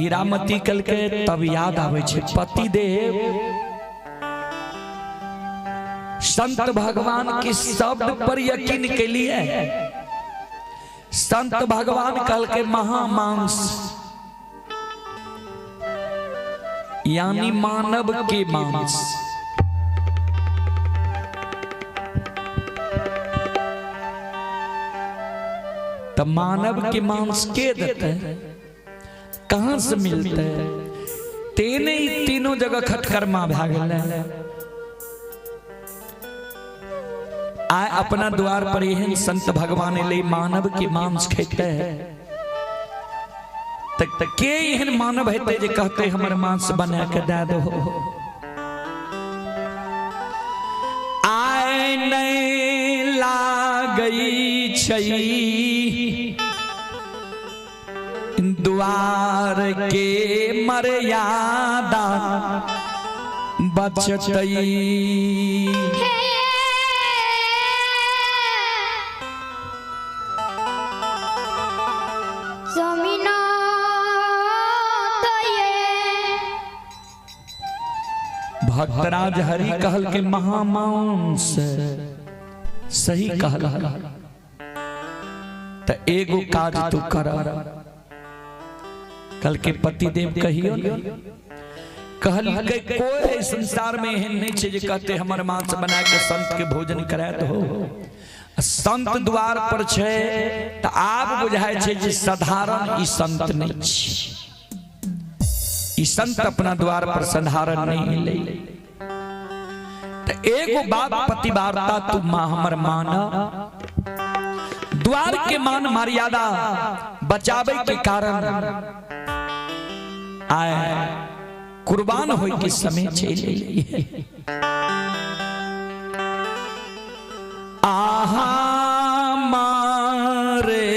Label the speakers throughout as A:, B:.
A: हीरामती कलके तब याद आबै छै पति देव संत भगवान के शब्द पर यकीन के लिए। संत भगवान कहलके महामांस यानी मानव के मांस। तो मानव के मांस के देते, कहां से मिलते? तेने ही तीनों जगह खटकर्मा भए गेलै। आय अपना द्वार पर एहन संत भगवान एलै मानव के मांस खेते, त के एहन मानव हेतै जे कहते हमर मांस बना के दए दहो। आय नहीं लागै छै द्वार के मर्यादा बचतै। भक्तराज हरि कहल के महामांस सही कहल, त एगो काज तू कर। कल के पतिदेव कहियो ने, कहल के कोई संसार में एहन नहीं छै जे कहते हमर मांस बना के संत के भोजन करायत हो। संत द्वार पर छै त आब बुझाय छै जे साधारण ई संत नहीं छै, ई संत अपना द्वार पर साधारण नहीं ले। त एगो बात पतिवार्ता तू मां हमर माना, द्वार के मान मर्यादा बचावे के कारण आए कुर्बान होय के समय चले। आहा मारे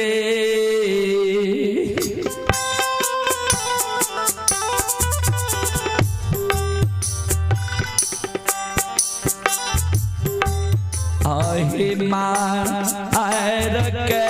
A: आहे मार के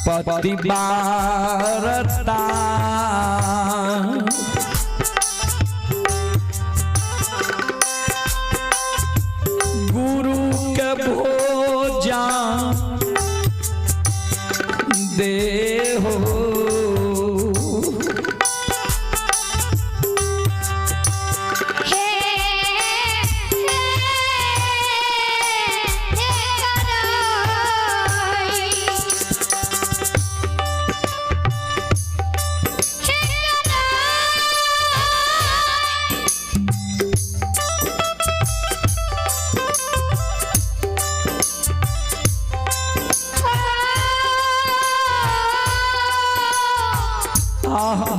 A: पतिवार्ता गुरु के भोजा देहो।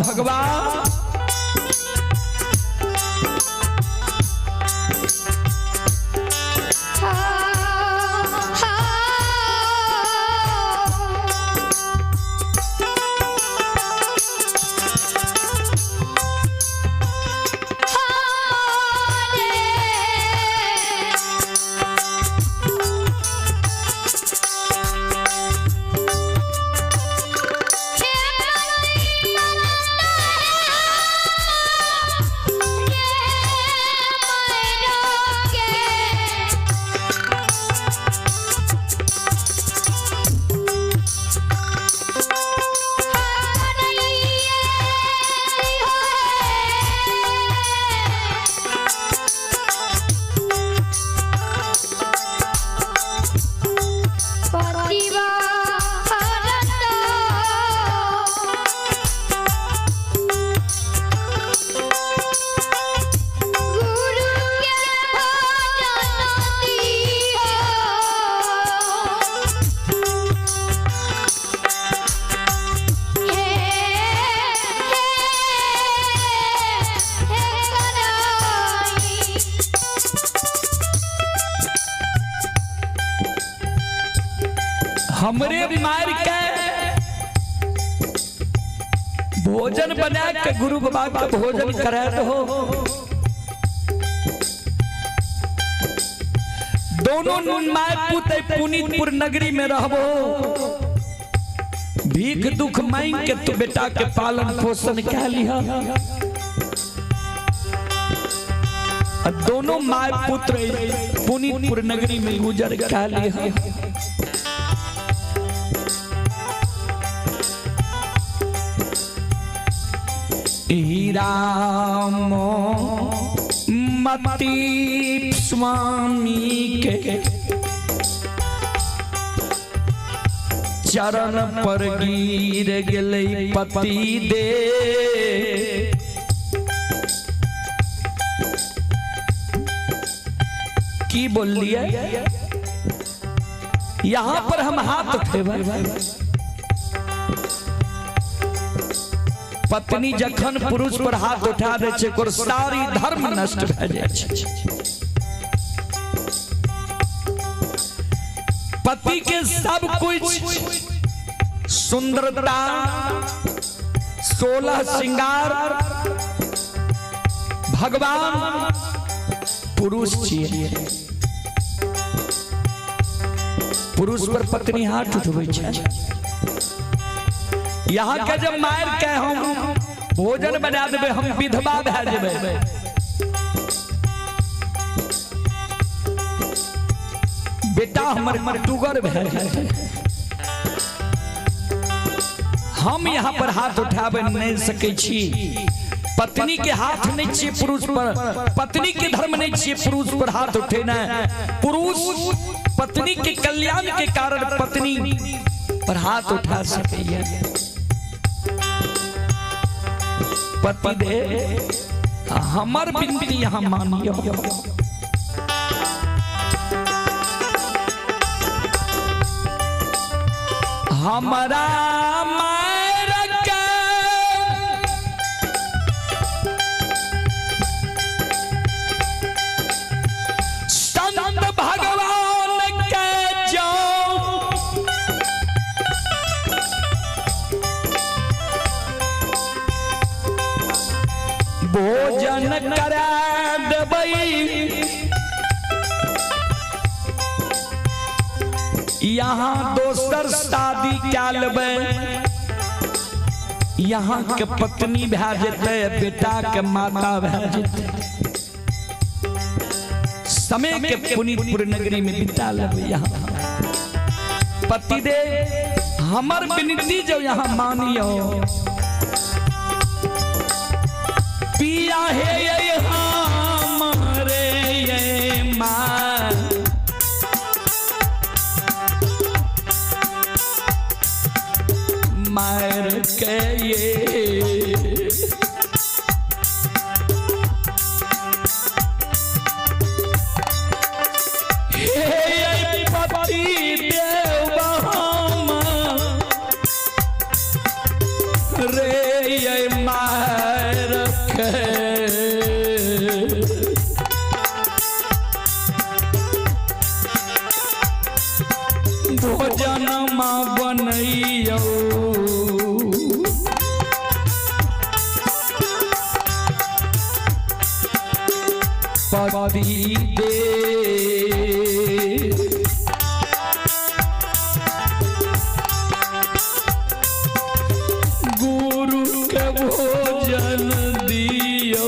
A: भगवान हमरे मार के भोजन बना के गुरु बाबा के भोजन करा दो। दोनों my पुत पुनीतपुर नगरी में रहबो, भीख दुख मांग के तू बेटा के पालन पोषण कह लिहा। दोनों my पुत्र पुनीतपुर नगरी में गुजर कह लिहा। राम मती स्वामी के चरण पर गिर गेलै पति दे, की बोलिए यहां पर हम हाथ उठेबै। पत्नी जखन पुरुष पर हाथ उठा दे छै ओकर सारी धर्म नष्ट भए जाइ छै। पति के सब कुछ सुंदरता, 16 श्रृंगार भगवान पुरुष छियै। पुरुष पर पत्नी हाथ उठबै छै। यहाँ के जब मार के हम भोजन बना देबै हम विधवा भए जेबै। बेटा हमर टुगर भए जेतै। हम यहाँ पर हाथ उठाबै नहीं सकै छी। पत्नी के हाथ नहीं छियै पुरुष पर, पत्नी के धर्म नहीं छियै पुरुष पर हाथ उठेना। पुरुष पत्नी के कल्याण के कारण पत्नी पर हाथ उठा सकैया। पति दे हमर विनती यहाँ मानियो। हमारा मार के संत भगवान के जो भोजन करा देबै, यहाँ दोसर शादी कए लेबै, यहाँ के पत्नी भए जेतै, बेटा के माता भए जेतै। समय के पुनीतपुर नगरी में बिता लेबै। यहाँ पति दे हमर विनती जो यहाँ मानियो। पिया हे ये हमारे ये माँ, मार के ये हे पति देव हम रे ये मार के। भोजन माँ बनैयो, पति दे गुरु के भोजन दियो।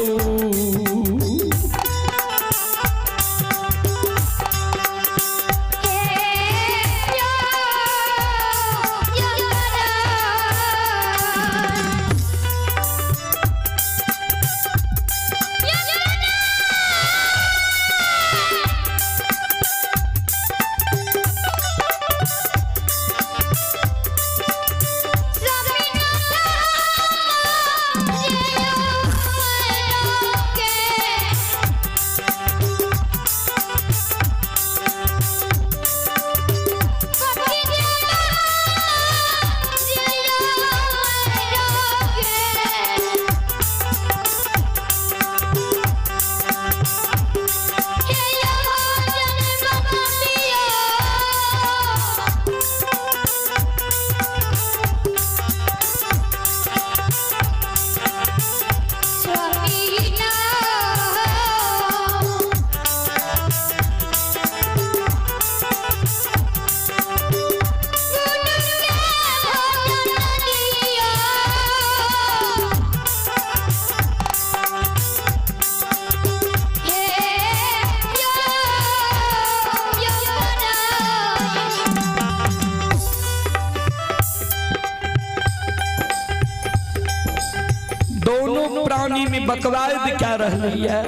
A: दोनों प्राणी में बकवायद क्या रही है।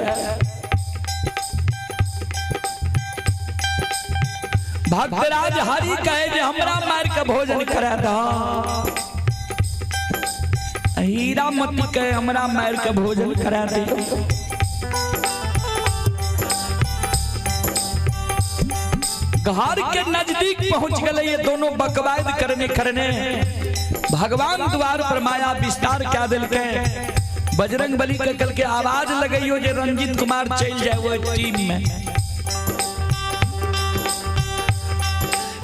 A: भक्तराज हरि कहे जे हमरा मार के भोजन करा दो, हीरामती कहे हमरा मार के भोजन करा दे। घर के नजदीक पहुंच गए ये दोनों बकवायद करने करने। भगवान द्वार पर माया विस्तार क्या दिल के बजरंग बली के कल के आवाज लगइयो जे रंजीत कुमार चल जाए वो टीम में।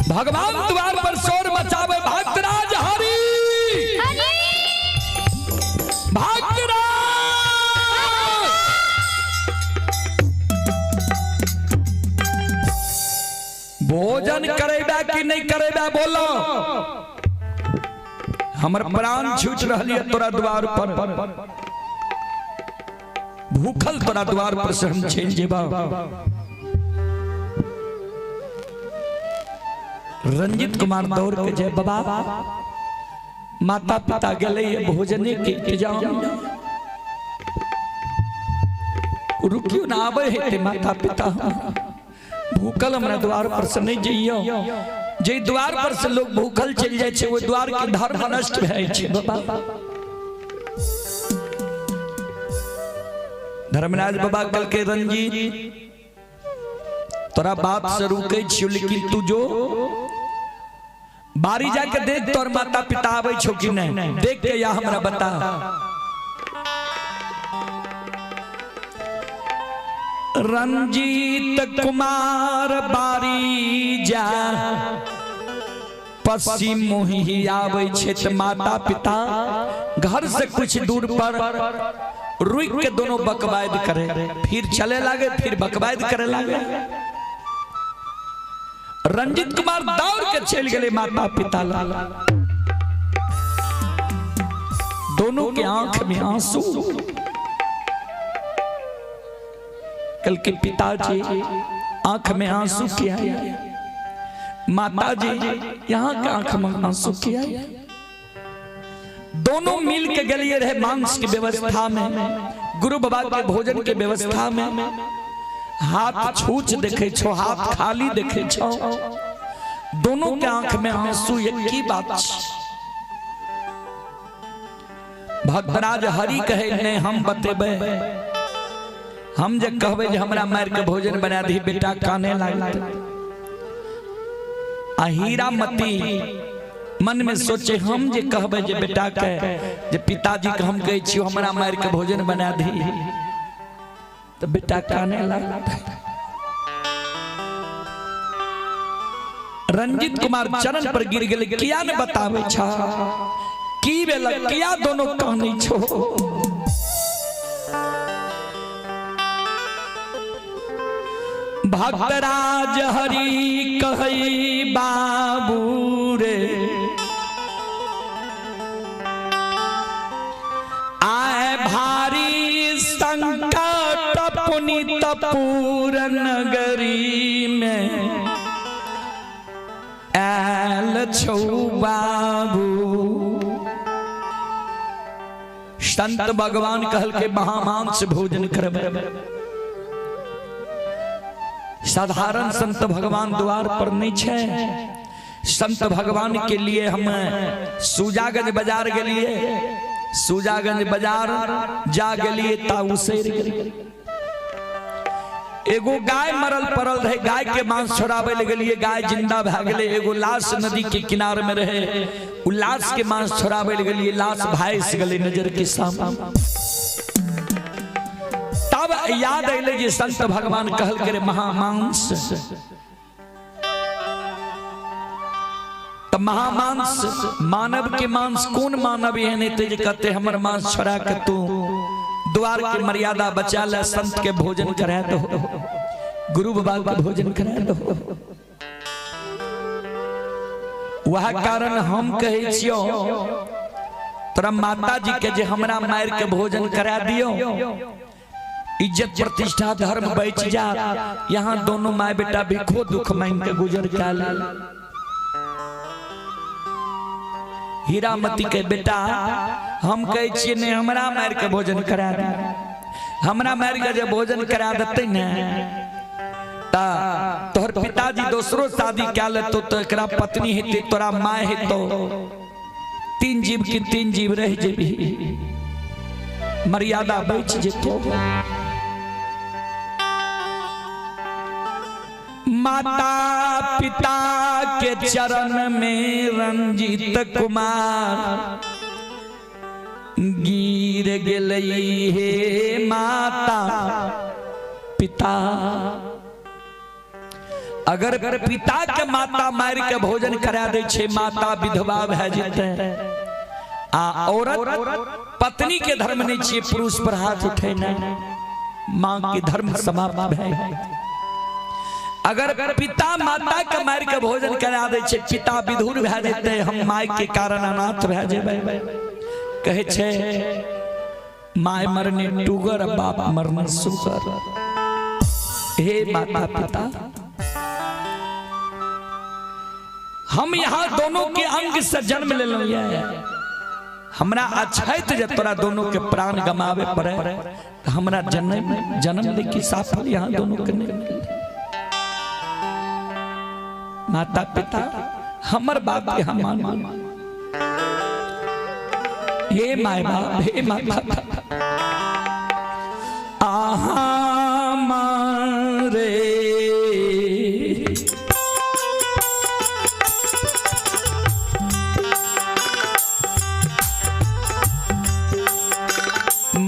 A: भगवान द्वार पर शोर मचावे भक्तराज हरि, भक्तराज। भोजन करेबा कि नहीं करेबा बोलो, हमर प्राण छूट रही है तोरा द्वार पर, भूखल तोरा द्वार पर से हम चल जेबा। रंजित कुमार दौड़ के जय बाबा, माता पिता गले भोजने के इंतजाम, रुकियो ना आवे है माता पिता, भूखल हमरा द्वार पर से नहीं जइयो। जे द्वार पर से लोग भूखल चल जाए छे वो द्वार के धर्म नष्ट भए छे बाबा। धर्मराज बाबा कल के रंजीत तोरा बाप से रुके छियो, लेकिन तू जो बारी जाके देख तोर माता पिता आवे छो कि नहीं, देख के या हमरा बता। रंजीत कुमार बारी जा पश्चिम मुही आवे छे त माता पिता घर से कुछ दूर पर रुक के दोनों बकवायद करे, फिर चले लागे, फिर बकवायद करे लागे। रंजित कुमार दौड़ के चल गए माता पिता ला, दोनों के आंख में आंसू। कल के पिताजी आंख में आंसू किया, माता जी यहाँ के आंख में आंसू किया। दोनों मिल के गए रहे मांस की व्यवस्था में, गुरु बाबा के भोजन के व्यवस्था में। हाथ छूछ देखे छो, हाथ खाली देखे छो, दोनों के आंख में आंसू। ये की बात? भक्तराज हरि कहे ने हम बतेबे, हम जे कहबे जे हमरा मार के भोजन बना दी बेटा काने लागत। आ हीरामती मन में सोचे हम जे कहबे जे बेटा के जे पिताजी के हम कहै छियो हमरा मार के भोजन बना दी तो बेटा काने लागत। रंजित कुमार चरण पर गिर गेले, किया ने बतावे छा की बेला किया दोनों कहनी छो। भक्तराज हरि कहई बाबू रे आए भारी संकट पुनीतपुर नगरी में आयल छौ बाबू। संत भगवान कहल के महामांस भोजन करबे। साधारण संत भगवान द्वार पर नहीं छे। संत भगवान के लिए हम सूजागंज बाजार गेलिए, सूजागंज बाजार जा गेलिए ता उसैर गेलिए। एगो गाय मरल पड़ल रहे, गाय के मांस छोड़ावे ले गेलिए, गाय जिंदा भए गेलै। एगो लाश नदी के किनार में रहे, उ लाश के मांस छोड़ावे ले गेलिए, लाश भाइस गेलै नजर के सामने। तब याद अयलै जे संत भगवान कहल करे महामांस। त महामांस मानव के मांस कोन मानव एहन हेतै जे कहते हमर मांस छोड़ा के तू द्वार के मर्यादा बचा ले, संत के भोजन करा दो, गुरु बाबा के भोजन करा दो। वह कारण हम कहै छियौ तोरा माता जी के जे हमरा मार के भोजन करा दियो, इज्जत प्रतिष्ठा धर्म बच जा। यहाँ दोनों माए बेटा भिखो दुख मांग के गुजर के। हीरामती के बेटा हम कहै छियै ने हमरा मारि के भोजन करा दे, हमरा मारि के जे भोजन करा देतै ने ता तोहर पिताजी दोसरो शादी कए लेतो तो एकरा पत्नी हेतै, तोरा माय हेतो, 3 जीव के 3 जीव रह जेबही, मर्यादा बच जेतो। माता पिता के चरण में रंजीत कुमार गिर गेलई हे माता पिता। अगर पिता के माता मार के भोजन करा दे छे, माता विधवा भए जेतै। आ औरत पत्नी के धर्म नहीं छियै पुरुष पर हाथ उठेनाइ, मां के धर्म समाप्त भए। अगर पिता माता के मार के भोजन करा दे छे, पिता विधुर भए जेतै, हम my के कारण अनाथ भए जेबै। कहै छे my मरने टूगर, बाप मरने सुगर। हे माता पिता, हम यहाँ दोनों के अंग से जन्म लेलहुँ, हमरा अछैत जे तोरा दोनों के प्राण गमावे पड़े तो हमरा जन्म जन्म ले की साफल यहाँ दोनों के नहीं मिले। माता पिता हमर बाप के हम मान। हे my बाप, हे माता पिता, आहा मारे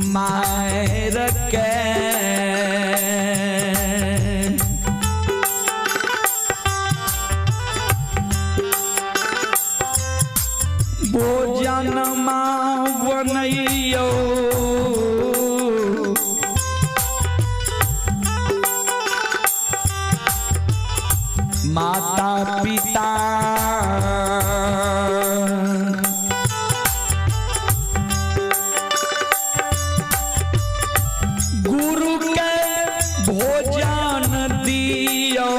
A: मायर के भोजन मावनैयो, माता पिता गुरु के भोजन दियो,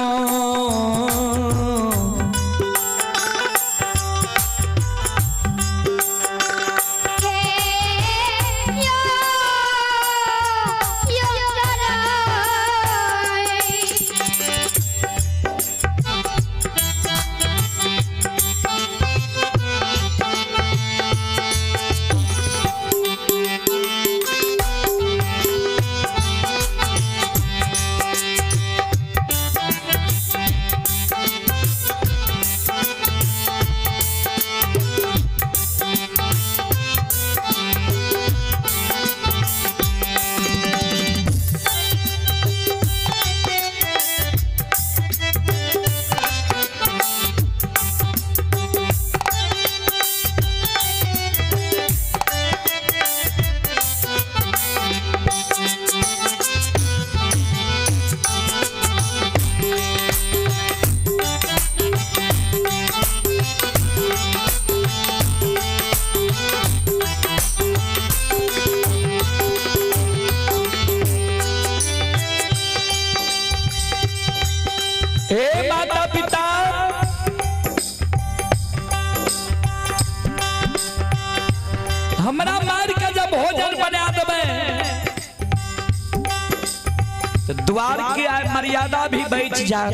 A: हे माता पिता, हमरा मार के जब भोजन बना देबै तो द्वार के आय मर्यादा भी बच जात,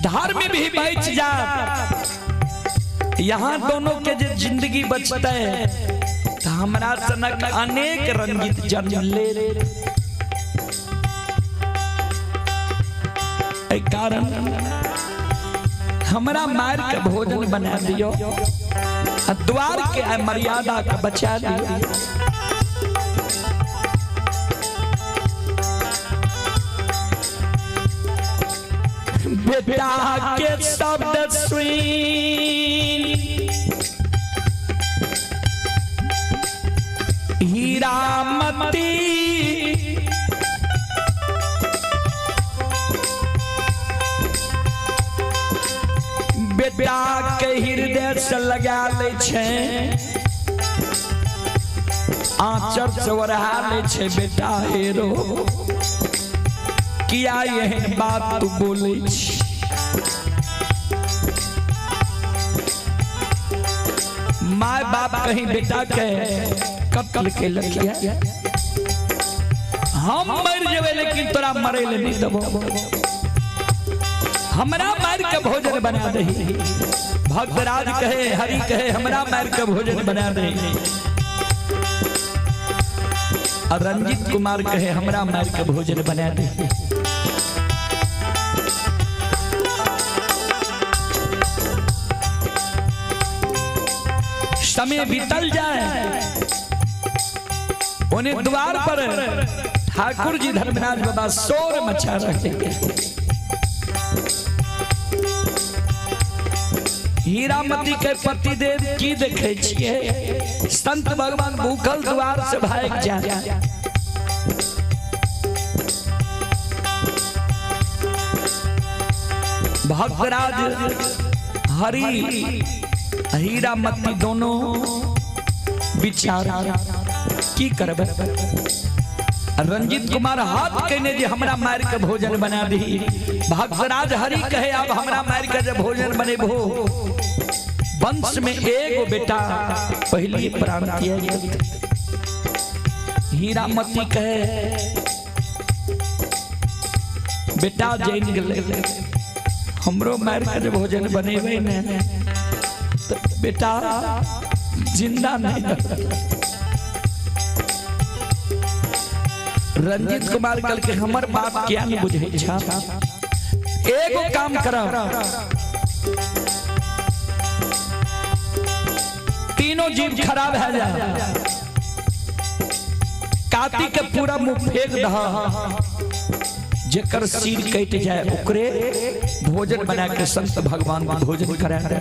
A: धर्म भी बच जात। यहाँ दोनों के जो जिंदगी बचते तो हमरा सनक अनेक रंजित जन्म ले। कारण हमरा मार के भोजन बना दियो, द्वार के मर्यादा के बचा दियो। बेटा के शब्द सुन हीरामती बेटा के हृदय से लगा ले छे, आंचर से ओढ़ा ले छे। बेटा हेरो किया एहन बात तू बोले छी? बाप कहीं बेटा के कत्ल के लखिया, हम मर जेबै लेकिन तोरा मरे ले नहीं देबो, हमरा मार के भोजन बना दही। भक्तराज कहे, हरि कहे, हमरा मार के भोजन बना दही। और रंजीत कुमार कहे, हमरा मार के भोजन बना दही। समय बीतल जाए, उन्हें द्वार पर ठाकुर जी धर्मराज बाबा शोर मचा रहे। हीरामती के पतिदेव की देखे छिए, संत भगवान भूखल द्वार से भाग जाए। भक्तराज हरि हीरामती दोनों विचार की करबै। रंजीत कुमार हाथ कहने जे हमरा मार के भोजन बना दी। भक्तराज हरि कहे, अब हमरा मार के जब भोजन बनेबो, वंश में एगो बेटा पहली प्राण त्याग। हीरामती कहे, बेटा जैन गेलै, हमरो मार के जे भोजन बनेबै ने तो बेटा जिंदा नहीं। रंजीत कुमार कल के हमर बात क्या नहीं बुझे छा, एगो काम करब, तीनों जीव खराब है जाए, काती के पूरा मुंह फेंक दह, जेकर सिर कट जाए ओकरे भोजन बना के संत भगवान को भोजन करा दे।